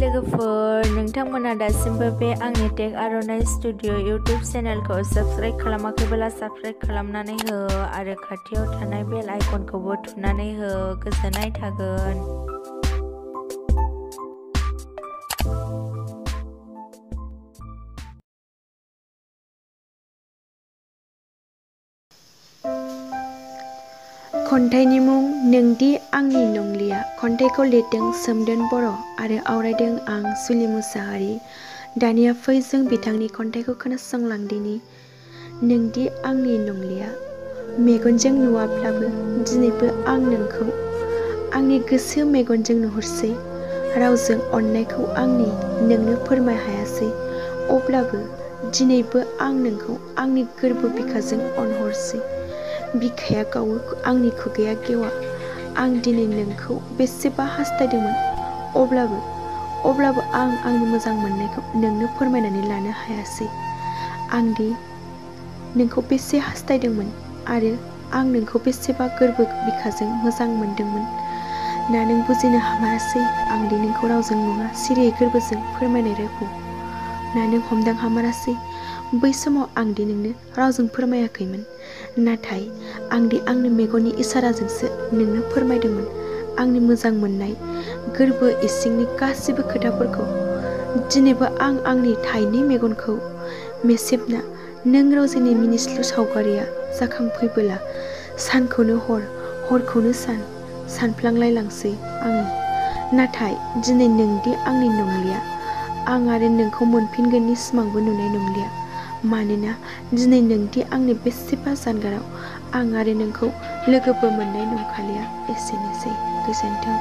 लोगोफोर नोंथांमोना दासिमबो बे आंनि टेक आर'नाइ स्टुडिअ इउटिउब चेनेलखौ साबस्क्राइब खालामाखैब्ला साबस्क्राइब खालामनानै हो आरो खाथियाव थानाय बेल आइकनखौबो थुनानै हो। गोजोननाय थागोन। खन्थाइनि मुं नोंदि आंनि नंलिया। खन्थाइखौ लिरदों सोमदोन बर' आरो आवरायदों आं जुलि मुसाहारि। दानिया फै जों बिथांनि खन्थाइखौ खोनासंलांदिनि। नोंदि आंनि नंलिया। मेगनजों नुवाब्लाबो दिनैबो आं नोंखौ आंनि गोसो मेगनजों नुहुरसै। रावजों अननायखौ आंनि नोंनो फोरमाय हायासै। अब्लाबो दिनैबो आं नोंखौ आंनि गोरबो बिखाजों अनहरसै। बिखाया गावो आंनि खुगाया गेवा। आं दिनै नोंखौ बेसेबा हास्थायदोंमोन। अब्लाबो आं आंनि मोजां मोननायखौ नोंनो फोरमायनानै लानो हायासै। आं दि नोंखौ बेसे हास्थायदोंमोन आरो आं नोंखौ बेसेबा गोरबो बिखाजों मोजां मोनदोंमोन। ना नों बुजिनो हामारासै आं दि नोंखौ रावजों नङा सिरियै गोरबोजों फोरमायनाय रावखौ। ना नों हमदां हामारासै बै समाव आं दि नोंनो रावजों फोरमायाखैमोन। नाथाय आं दि आंनि मेगननि इसाराजोंसो नोंनो फोरमायदोंमोन आंनि मोजां मोननाय गोरबो इसिंनि गासिबो खोथाफोरखौ। दिनैबो आं आंनि थाइनै मेगनखौ मेसेबना नों रावजोंनि मिनिस्लु सावगारिया जाखांफैबोला सानखौनो हर हरखौनो सान सानफ्लांलायलांसै आङो। नाथाय दिनै नोंदि आंनि नंलिया आं आरो नोंखौ मोनफिनगोननि सिमांबो नुनाय नंलिया। मानोना दिनै नोंदि आंनि बेसेबा जानगाराव आं आरो नोंखौ लोगोबो मोननाय नंखालिया। एसेनोसै गोजोन्थों।